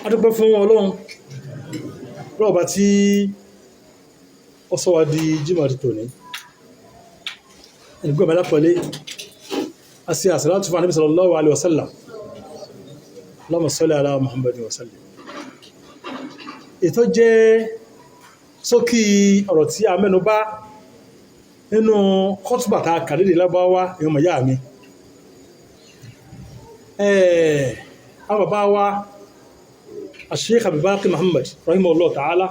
A dúpẹ́ fún Ọlọ́run lọ́ọ̀bá tí ó sọ wá di Jímọ̀ ti tòní. Ẹnìgbọ́n mi alápọ̀lé, a sì àsàlátù fún Ànábì sallallahu alaihi wasallam. Allahumma salli ala Muhammadin wa sallim. Ètò jẹ́ sókí ọ̀rọ̀ tí a mẹ́nu bà nínú kọ́tùbà tá a kà lédè Lárúbáwá, ìwọ̀n mọ̀yá mi. Àwọn bàbá wa Sheikh Abdulbaqi Muhammad rahimahullah ta'ala,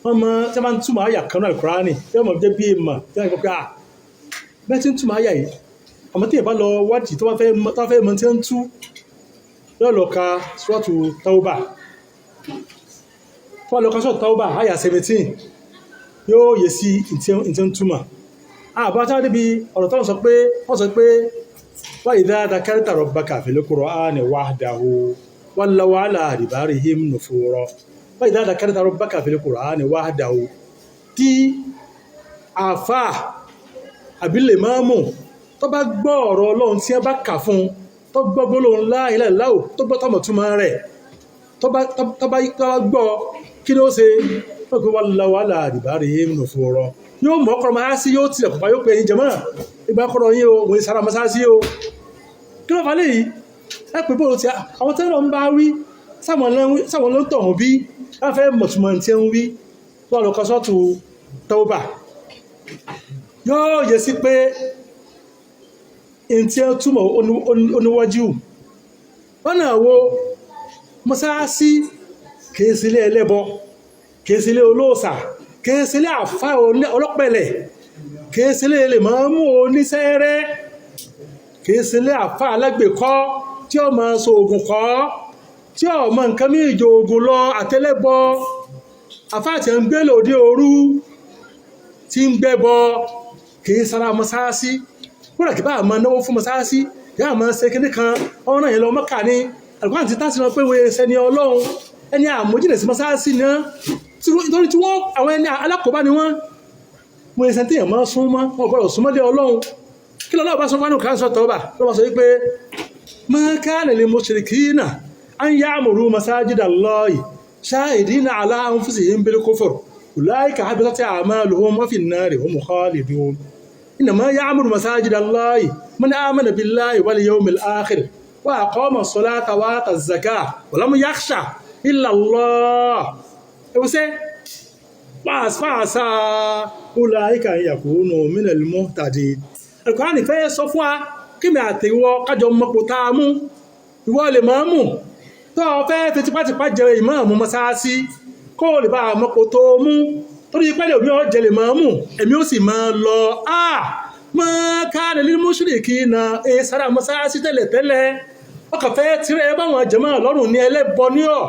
wọ́n mọ tí wọ́n bá ń túmọ̀ àyà kan náà Al-Qur'ani tí wọ́n mọ̀ jẹ́ bí èèmọ̀ tí wọ́n gbọ́ pé à bẹ́ẹ̀ tí ń túmọ̀ àyà yìí, àmọ́ tí èèyàn bá lọ wádìí tó bá fẹ́ mọ tí wọ́n ń tú, yóò lọ ka Suratu Tawba. Tó bá lọ ka Suratu Tawba àyà 17, yóò yẹ sí ìtí ń túmọ̀. Àbá tí wọ́n débi ọ̀rọ̀ tó ń sọ pé wọ́n sọ pé wa idha dhakarta rabbaka fil Qur'ani wahdahu wallaw ala adbarihim nufura, wa idha dhakarta rabbaka fil Qur'ani wahdahu, tí àfà àbí lèmáàmù tó bá gbọ́ ọ̀rọ̀ Ọlọ́run tí wọ́n bá kà fún un, tó gbọ́ gbólóhùn la ilaha illallah, tó gbọ́ tọmọ̀ túmọ̀ rẹ̀, tó bá gbọ́, kí ló ṣe? Wọ́n pe wallaw ala adbarihim nufura, yóò mọ̀ ọkọ̀ mọ́sáàsì, yóò tilẹ̀kùn pa, yóò pe ẹ̀yin jàmáà, ìgbà kọ́rọ̀ yín o, òun sára mọ́sáàsì o. Kí ló fà léyìí? Ẹ pé bóòlù tí àwọn tẹ́lọ̀ ń bá wí sáwọn ló ń tọ̀hún bí wọ́n fẹ́ mọ̀túnmọ̀ tí ń wí tó wà lọ́kọ́ sọ́ọ̀tù Tawba, yóò yẹ sí pé n tí ó túmọ̀ oníwájú wọ́n náà wo mọ́sáàsì kìí sílé ẹlẹ́bọ, kìí sílé olóòsà, kìí sílé àfá ọlọ́pẹ̀lẹ̀, kìí sílé lè máa mú oníṣẹ́rẹ́, kìí sílé àfá alágbèkọ́ tí ó máa so ògùn kọ́, tí ó mọ nǹkan mí ìjọ ògùn lọ àtẹlẹ́bọ, àfá àti ẹ̀ ń gbé lòdì òru tí ń gbẹ́bọ, kìí sára mọ́sáàsì. Kódà kí bá máa náwó fún mọ́sáàsì, yóò máa ṣe kíní kan ọ̀ràn yẹn lọ Mọ́kà ní àlùkò àti tásì lọ pé wọ́n ṣe ni Ọlọ́run ẹni àmójìnà sí mọ́sáàsì náà, torí tí wọ́n àwọn ẹni alákòóbá ni wọ́n mo ṣe tí èèyàn máa sún mọ́ wọn gbọ́dọ̀ súnmọ́ lé Ọlọ́run. Kí lọ́lọ́ bá sọ fánù kan sọ tọ́ba lọ́wọ́ sọ wípé ma kana lil mushrikina an ya'muru masajida Allahi shahidina ala anfusihim bil kufr ulaika habitat a'maluhum wa fin nari hum khalidun. Innama ya'muru masajida Allahi man amana billahi wal yawmil akhir wa aqama as-salata wa ata az-zakata wa lam yakhsha illa Allah. Ẹwọ́sẹ́ fàṣà ulaika yakunu minal muhtadin. Al-Qur'ani fẹ́ sọ fún wa kí mi àtẹ̀wọ́ kájọ mọ́pò tá a mú. Ìwọ lè máa mú tó o fẹ́ fi tipátipá jẹ ìmáàmù mọ́sáàsì kó o lè bá a mọ́pò tó o mú, torí pẹ́lẹ́ òbí ọ̀ jẹ lè máa mú, èmi ó sì máa lọ. Mọ́ kana lil mushrikina ẹ sára mọ́sáàsì tẹ́lẹ̀tẹ́lẹ̀, ọkàn fẹ́ tirẹ̀ báwọn jàmáà lọ́rùn ní ẹlẹ́bọ ní ọ̀,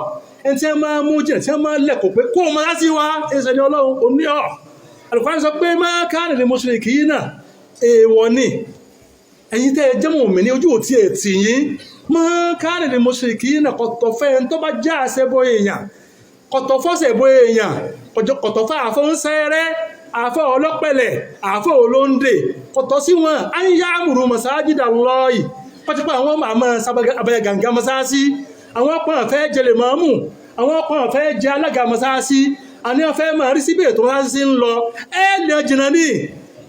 ẹni tí wọ́n máa mú jìnà tí wọ́n máa lẹ̀kọ̀ pé kó o máa sí wa ẹsẹ̀ ní Ọlọ́run òní ọ̀. Al-Qur'an sọ pé ma kana lil mushrikina, èèwọ̀ ni ẹ̀yin tẹ́ ẹ jẹ́ mùmínì, ojú òtí ẹ̀ tì yín. Ma kana lil mushrikina, kọ̀tọ̀ fẹ́ ẹni tó bá já àṣẹ bọ èèyàn, kọ̀tọ̀ fọ́sẹ̀ bọ èèyàn, kọ̀tọ̀ fẹ́ àfọ́nsẹ́rẹ́, àfọ́ ọlọ́pẹ̀lẹ̀, àfọ́ olóńdè, kọ̀tọ̀ sí wọn. An ya'muru masajida Allahi, pàtípà àwọn àmọ́ abẹ́yẹ gàǹgà mọ́sáàsì, àwọn ọkùnrin fẹ́ jẹ lè máàmù, àwọn ọkùnrin fẹ́ jẹ alága mọ́sáàsì, àní ọ̀fẹ́ máa rí síbẹ̀ tó mọ́sáàsì ń lọ ẹ lè jìnnà ní.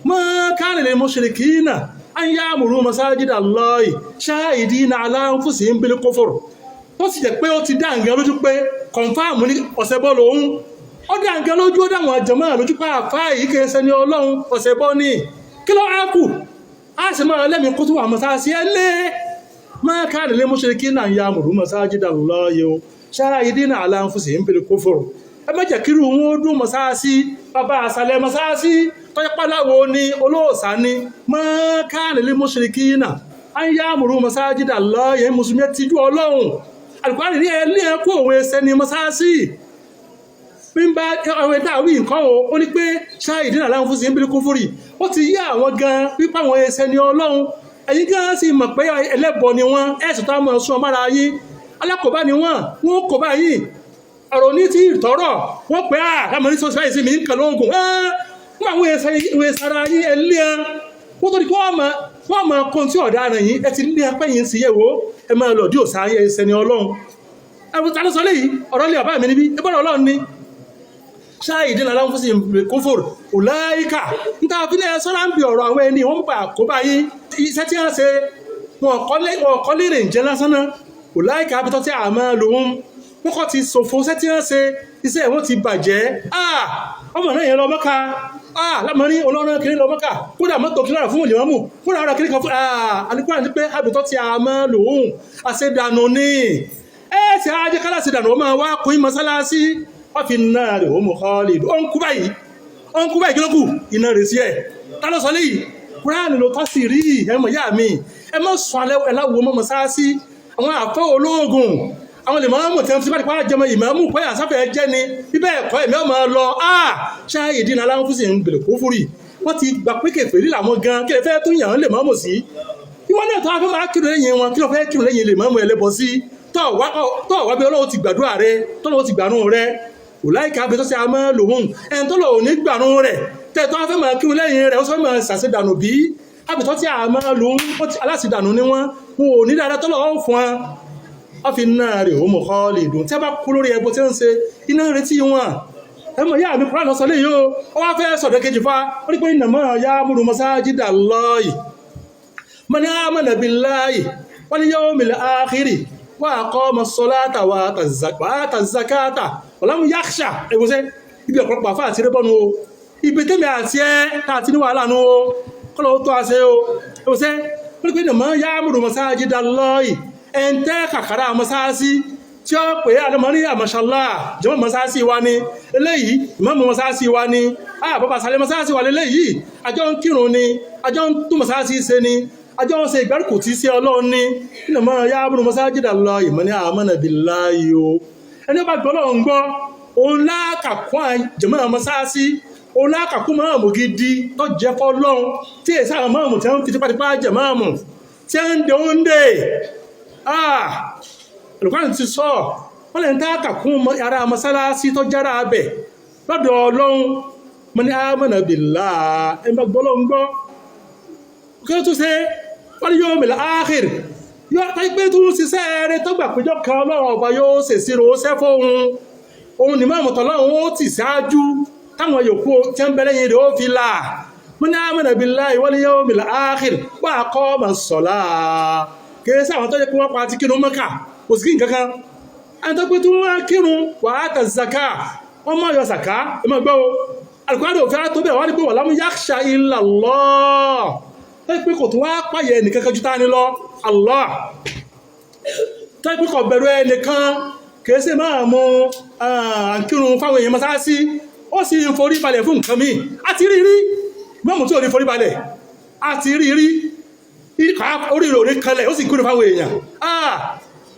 Ma kana lil mushrikina an ya'muru masajida Allahi shahidina ala anfusihim bil kufr. Tó sì jẹ́ pé ó ti dá nǹkan lójú pé kọ̀nfàmù ní ọ̀sẹ̀ bọ́ lòun, ó dá nǹkan lójú, ó dá àwọn jàmáà lójú pé àfáà yìí kìí ṣe ní Ọlọ́run, ọ̀sẹ̀ bọ́ ní kí ló á kù, á sì máa lẹ́mìí kó tó wà mọ́sáàsì ẹ lé. Ma kana lil mushrikina an ya'muru masajida Allahi shahidina ala anfusihim bil kufr. Ẹ má jẹ́ kírú wọn ó dún mọ́sáàsì, bàbá àṣàlẹ̀ mọ́sáàsì tọ́jú pàláwo ni olóòsà ni. Ma kana lil mushrikina an ya'muru masajida Allahi, mùsùlùmí tijú Ọlọ́run. Al-Qur'ani ní ẹ lé ẹ kó òun ẹsẹ̀ ní mọ́sáàsì bí ń bá àwọn ẹ̀dá wí nǹkan o, ó ní pé shahidina ala anfusihim bil kufri, ó ti yí àwọn gan wípé àwọn ẹsẹ̀ ní Ọlọ́run. Ẹ̀yin gan sì mọ̀ pé ẹlẹ́bọ ni wọ́n, ẹ̀sùn tó máa sún ọmọ ara yín, alákòóbá ni wọ́n, wọ́n kò bá yín ọ̀rọ̀ ní tí ìtọ́rọ̀ wọ́n pẹ́ à lámọ̀ ní sọ́sọ́ báyìí sí mi ń kàn lóògùn wọ́n àwọn ìwé sára yín ẹ lé ẹ wọ́n tó di kí wọ́n máa kó tí ọ̀daràn yín ẹ ti lé ẹ pẹ́yìn sí yẹ̀wò, ẹ máa lọ dí òsà yẹn ẹsẹ̀ ní Ọlọ́run. Ẹ̀rù ta ló sọ léyìí? Ọ̀rọ̀ lè bàbá mi níbí, ìbọ̀rọ̀ Ọlọ́run ni. Ṣáàyè dín lára ń fún sí kófòrò ọ̀láìkà níta fílẹ̀ sọ́lá ń bi ọ̀rọ̀ àwọn ẹni wọ́n pa àkóbá yín. Iṣẹ́ tí wọ́n ṣe wọn kọ́ lérè ń jẹ́ lásán náà. Ọ̀láìkà abitọ́ tí a máa lò wọ́n, wọ́n kọ́ ti ṣòfò. Iṣẹ́ tí wọ́n ṣe, iṣẹ́ wọn ti bàjẹ́. Ọmọ náà yẹn lọ Mọ́kà, lámọ́rin ọlọ́run kiri lọ Mọ́kà, kódà mọ́tò kí lára fún ìlú, kódà ọ̀rọ̀ kiri kan fún àdìpọ̀ àti pé abitọ́ tí a máa lò wọ́n àṣedànù ni. Ẹ ṣe ajẹ́kálà ṣèdànù ọmọ wa kún mọ́sálásí, wọ́n fi náà rẹ̀ ó mú kọ́ọ̀lì. Ó ń kú báyìí, ó ń kú báyìí, kí ló kù? Iná rẹ̀ sí ẹ̀. Ta ló sọ léyìí? Kúránì ló tọ́ sí rí. Ẹmọ ìyá mi, ẹ mọ́ sọ aláwo mọ́ mọ́sáàsì, àwọn àfẹ́ olóògùn, àwọn lè máa mú tẹ́ tí bá ti pa jẹmọ ìmáàmù pé àsáfẹ́ jẹ́ ni bíbẹ́ ẹ̀kọ́ ẹ̀mí ọmọ lọ. Ṣá ìdínà aláwọ̀ ń bèrè kó fúrì, wọ́n ti gbà pé kèfèrí làwọn gan. Kí lè fẹ́ tún yàn án lè máa mọ̀ sí ìwọ náà tó wá fẹ́ máa kírun lẹ́yìn wọn? Kí ló fẹ́ kírun lẹ́yìn lè máa mú ẹlẹ́bọ sí? Tọ́ wá bí Ọlọ́run ti gbàdúrà rẹ, tọ́lọ́run ti gbàrún rẹ. Òláìka abẹ tó ṣe àmọ́ lòun ẹni tó lò ní gbàrún rẹ̀ tẹ́tọ́ afẹ́ máa kírun lẹ́yìn rẹ̀, ó sọ máa ṣàṣedànù bí abẹ́tọ́ tí a máa lòun aláṣedànù ni wọ́n, wọn ò ní dáadáa tọ́lọ̀ ó fún wọn. Wọ́n fi náà rè ó mọ̀ kọ́ lè dùn tí a bá kú lórí ẹbọ tí wọ́n ń ṣe, iná ń retí wọn. Ẹ mọ̀ yá mi, kúrò sọ léyìí o. Ó wá fẹ́ sọ̀dọ̀ kejì fa ó ní pé innama ya'muru masajida Allahi man amana billahi wal yawmil akhiri wa aqama as-salata wa ata az-zakata wa lam yakhsha. Ẹ̀wọ̀sẹ̀ ibi ọ̀pọ̀lọpọ̀ àfáà àti rẹ́bọ̀nù o, ibi tẹ́mi àti ẹ́ tààtí ní wàhálà nù o, kọ́lọ̀ ó tó àṣẹ o. Ẹ̀wọ̀sẹ̀ ó ní pé innama ya'muru masajida Allahi, ẹ̀ǹtẹ́ kàkàrà mọ́sáàsì tí ó pè é àdọ́mọ́ ní àmọ́ṣálá jẹ́mọ́ mọ́sáàsì wa ni eléyìí, ìmáàmù mọ́sáàsì wa ni, bàbá sàlẹ̀ mọ́sáàsì wa leléyìí, àjọ ń kírun ni, àjọ ń tún mọ́sáàsì ṣe ni, àjọ ń ṣe ìgbárùkù tí sí Ọlọ́run ni. Innama ya'muru masajida Allahi man amana billahi o, ẹni ó bá gbọ́ Ọlọ́run gbọ́, òun lákàkún jẹ́mọ́ mọ́sáàsì, òun lákàkún máàmù gidi tó jẹ́ fọ́lọ́run, tí èsì àwọn máàmù tí wọ́n fi tipátipá jẹ́ máàmù tí ń de oúnjẹ. Olùkọ́ni ti sọ wọ́n lè ń táàkà kún ara mọ́sálásí tó jára abẹ̀ lọ́dọ̀ Ọlọ́run mọ́ ní amana billah, ẹ bá gbọ́ Ọlọ́run gbọ́, kí ló tún ṣe? Wọ́n ní yawmil akhir, yóò tàbí pé tó ń ṣiṣẹ́ rẹ tó gbà péjọ kan Ọlọ́run ọba yóò ṣèṣirò ṣẹ́ fóun, òun ní mọ́mọ́ tọ́lọ́run ó tì ṣáájú táwọn yòókù tí ń bẹ lẹ́yìn rẹ̀ ó fi là. Mọ́ ní amana billahi wal yawmil akhir wa aqama as-salah. Kìí sí àwọn tó jẹ́ pé wọ́n pa ti kírun Mẹ́kà, kò sí nǹkan kan. Ẹni tó pé tí wọ́n kírun wà á tà zaka, wọ́n máa yọ zaka. Ẹ máa gbọ́ o, alùpàdé òfin tó bẹ̀ wọ́n ní pé wa lam yakhsha illa Allah, tó pé kò tún wá pààyẹ ẹnìkan kan ju tá ní lọ Allah, tó pé kò bẹ̀rù ẹnìkan, kìí sí máa mú àǹkírun fáwọn èèyàn mọ́sáàsì, ó sì ń forí balẹ̀ fún nǹkan míì. Àti rí rí mọ́mù tí ò ní forí balẹ̀, àti rí rí orí rò ní kanlẹ̀, ó sì kúrò fáwọn èèyàn.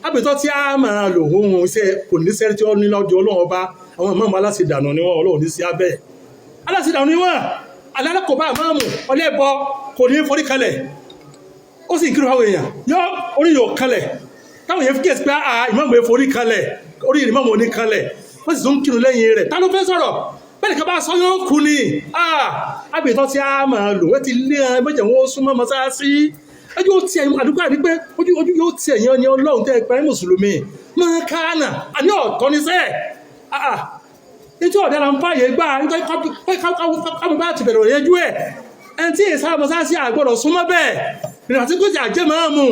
Àbẹ̀tọ́ tí a máa lò ohun iṣẹ́ kò ní sẹ́rí tí ó ní lọ́jọ́ Ọlọ́run ọba. Àwọn ìmáàmù aláṣẹdànù ni wọ́n, Ọlọ́run ní sí abẹ́ aláṣẹdànù ni wọ́n, alákòbá ìmáàmù ọlẹ́bọ kò ní forí kanlẹ̀, ó sì kúrò fáwọn èèyàn, yọ orí rò kanlẹ̀, táwọn èèyàn fi kíyèsí pé ìmáàmù yẹn forí kanlẹ̀, orí ìmáàmù ò ní kanlẹ̀, wọ́n sì tún kírun lẹ́yìn rẹ̀. Ta ló fẹ́ sọ̀rọ̀ bẹ́ẹ̀ ni ká bá sọ yóò kú ni. Àbẹ̀tọ́ tí a máa lò wọ́n ti lé ẹ méjì, wọn ó súnmọ́ mọ́sáàsì, ojú ó ti ẹ̀yìn àdúgbò àdí pé ojú yóò ti ẹ̀yìn ọ̀yìn Ọlọ́run tẹ́ ẹ pẹ́ mùsùlùmí máa kánà àní ọ̀tọ́ ní sẹ́ẹ̀. Nítorí ọ̀dẹ́ la ń fààyè gbà, nítorí káwọn bá ti bẹ̀rẹ̀ òyẹ́jú ẹ̀, ẹni tí èsà mọ́sáàsì àgbọ̀dọ̀ súnmọ́ bẹ́ẹ̀ ìrìn àti kójà jẹ́ máa mú.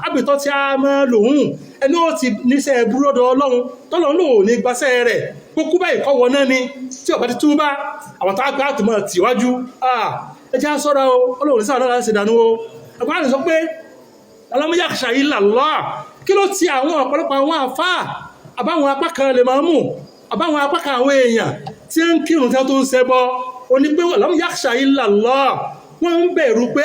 Àbìtọ́ tí a máa lòun ẹni ó ti níṣẹ́ búrọ́dọ̀ Ọlọ́run tọ́lọ́ lò ní gbaṣẹ́ rẹ̀ kó kú báyìí kọ́ wọ náà ni tí ọ̀bá ti túbá àwọn tó á tó máa tìwájú. Ẹ jẹ́ á ṣọ́ra o, Ọlọ́run ní sáà náà láti ṣèdánù o. Àkùránì sọ pé lam yakhsha illa Allah. Kí ló ti àwọn ọ̀pọ̀lọpọ̀ àwọn àfáà àbáwọn apá kan lè máa mú àbáwọn apá kan àwọn èèyàn tí ń kírun tí wọ́n tó ń ṣẹbọ oní pé lam yakhsha illa Allah, wọ́n ń bẹ̀rù pé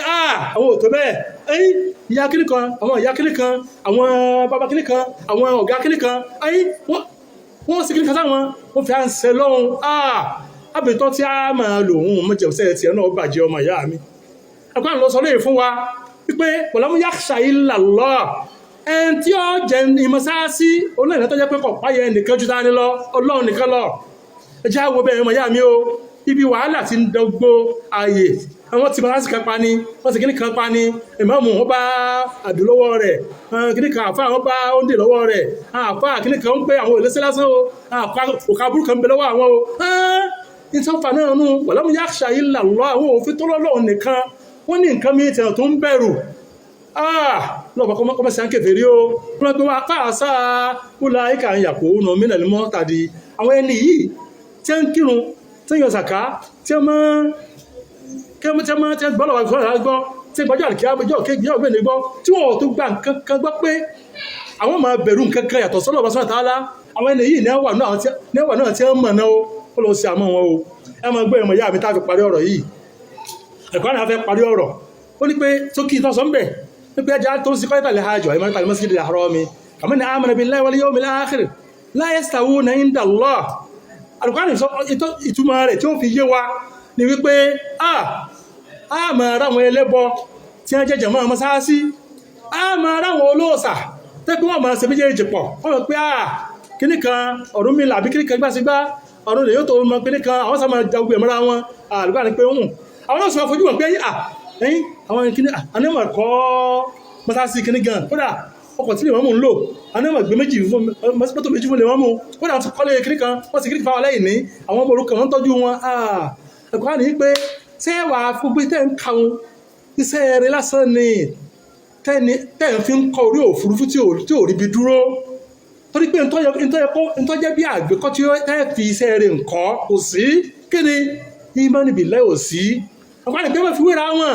àwọn ò tó bẹ́ẹ̀, ẹ̀yìn ìyá kíní kan, àwọn ìyá kíní kan, àwọn bàbá kíní kan, àwọn ọ̀gá kíní kan, ẹ̀yìn wọ́n sì kíní kan sáwọn wọ́n fi à ń ṣe lọ́hùn. Àbẹ̀tọ́ tí a máa lò òun mọ̀jẹ̀sẹ̀ tiẹ̀ náà bàjẹ́ ọmọ ìyá mi. Àkùránì lọ sọ lóye fún wa wípé walam yakhsha illa Allah, ẹn tí ó jẹ ìmọ̀sáàsì olóyìn tó jẹ́ pé kọ̀ páyẹ nìkan ju dání lọ, Ọlọ́run nìkan lọ. Ẹ jẹ́ àwọ̀ bẹ́ẹ̀ ọmọ ìyá mi o. Ibi wàhálà ti ń dọgbó ààyè, àwọn tí mọ́sálásí kan pa ni, wọ́n sì kíní kan pa ni, ìmáàmù wọ́n bá àdó lọ́wọ́ rẹ̀, kíní kan àfáà wọ́n bá oúnjẹ lọ́wọ́ rẹ̀, àfáà kíní kan ń pé àwọn òlẹ́sẹ̀ lásán o, òkà burúkú kan ń bẹ lọ́wọ́ àwọn o. Ìtọ́fà náà nù walam yakhsha illa Allah, àwọn òfin tó lọ́lọ́ nìkan wọ́n ní nǹkan mi tẹ̀ tó ń bẹ̀rù. Lọ́pàá kọ́mọ́sí à ń kèfèrí o, wọ́n pẹ́ wọ́n káàsá ulaika an yakunu minal muhtadi. Àwọn ẹni yìí tí ń kírun, tí ń yọ sàká, tí ń tí ń gbọ́ lọ́wọ́ ìfọ́nà gbọ́, tí ń gbọ́jọ́ àlùkí àbújọ́ kéjì ọ̀gbẹ́ ní gbọ́, tí wọ́n tó gba nǹkan kan gbọ́ pé àwọn máa bẹ̀rù nǹkan kan yàtọ̀ sọ́lọ́ ọba sọ́nà tààlà. Àwọn ẹni yìí ní wà náà tí ń mọ̀ náà ó lọ sí àmọ́ wọn o. Ẹ máa gbé ẹmọ ìyá mi tá a fi parí ọ̀rọ̀ yìí. Ẹ̀kọ́ náà fẹ́ parí ọ̀rọ̀, ó ní pé sókè ìtàn sọ ń bẹ̀ ní pé ẹja tó ń sin kọ́lẹ́tà lè hajj àìmọ́ tàbí masjid al-harami kaman amana billahi wal yawmil akhir la yastawuna inda Allah. Al-Qur'an sọ ìtumọ̀ rẹ̀ tí ó fi yé wa ni wípé a máa ráwọn ẹlẹ́bọ tí wọ́n jẹ́jẹ̀ mọ́ mọ́sáàsí, a máa ráwọn olóòsà tẹ́kí wọ́n máa ṣe méjèèjì pọ̀, wọ́n mọ̀ pé a kíní kan Ọ̀rúnmìlà àbí kíní kan gbáṣígbá ọ̀run lè yóò tó mọ kíní kan, àwọn sábà jagun ẹ̀mọ́ra wọn. Al-Qur'an ni pé ń àwọn náà sọ fojú wọn pé ẹ̀yìn àwọn kíní ànímọ̀ kọ́ mọ́sáàsì kíní gan, kódà ọkọ̀ tí lè wọ́n mú ń lò, ànímọ̀ gbé méjì fún mọ́tò méjì fún lè wọ́n mú, kódà wọ́n ti kọ́lé kíní kan, wọ́n sì kíní fáwọn aláìní, àwọn ọmọ òrukàn wọ́n tọ́jú wọn. Al-Qur'an ní pé ṣé wàá fún pé tẹ́ ń ka wọn iṣẹ́ rẹ lásán ni tẹ́ ń fi ń kọ́ orí òfurufú tí ò ríbi dúró, torí pé ntọ́jẹ́ bí àgbékọ́ tí tẹ́ fi iṣẹ́ rẹ ńkọ́ kò sí, kí ni ìmánì billahi ò sí. Al-Qur'an ní pé wọ́n fi wéra wọn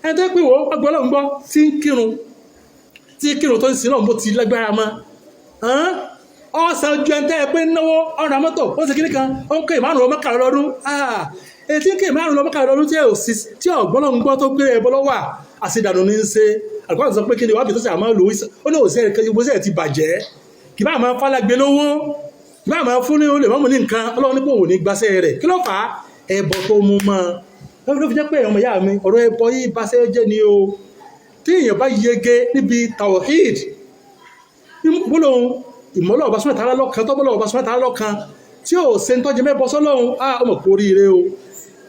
ẹni tó pé wọ́n gbọ́ lọ́n gbọ́ tí ń kírun, tó ń sin náà bó ti lágbára mọ́ ọ̀sán ju ẹni tẹ́ ẹ pé náwó ọ̀rọ̀ mọ́tò ó sì kíní kan ó ń ké ìmárùn lọ mọ́kà lọ́dún, ètí ń ké ìmárùn lọ mọ́kà lọ́dún tí ọ̀gbọ́n lọ́n gbọ́ tó gbé ẹbọ lọ́wọ́ àṣedànù ní í ṣe. Al-Qur'an sọ pé kí ni wàá fi tó ṣe àmọ́ lò ó ní òṣèré ìwòsàn ti bàjẹ́, kì bá máa falágbe lówó, kì bá máa fún ní olè mọ́mù ní nǹkan, Ọlọ́run nípò òní gbaṣẹ́ rẹ̀. Kí ló fà á? Ẹbọ tó mú mọ́ ló fi jẹ́ pé ọmọ ìyá mi ọ̀rọ̀ ẹbọ yìí baṣẹ́ jẹ́ ni o. Tí èèyàn bá yege níbi tawhid gbólóhùn ìmọ́lọ̀ ọba sọ́nà tààlà lọ́kan tọ́bọ́lọ̀ ọba sọ́nà tààlà lọ́kan tí ò ṣe ń tọ́jú mẹ́bọ sọ́lọ́hun, á ọmọ kú oríire o.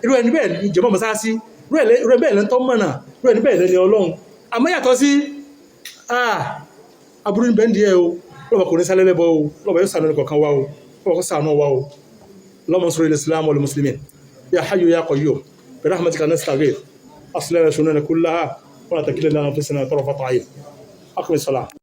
Irú ẹni bẹ́ẹ̀ ni ìjọba mọ́sáàsì, irú ẹni bẹ́ẹ̀ lẹ́ni tọ́ mọ̀nà, irú ẹni bẹ́ẹ̀ lẹ́ni Ọlọ́run. Àmọ́ yàtọ̀ sí aburú ní bẹ́ẹ̀ díẹ̀ o, lọ́wọ́ kò ní sálẹ̀ lẹ́bọ o, lọ́wọ́ yóò sànú kọ̀ọ̀kan wa o, lọ́wọ́ kò sànú wa o. Allahumma ansur al-islam wal muslimin ya hayyu ya qayyum bi rahmatika nastaghith aslih lana shununa kullaha wa la takilna ila anfusina tarfata ayn. Aqim as-salah.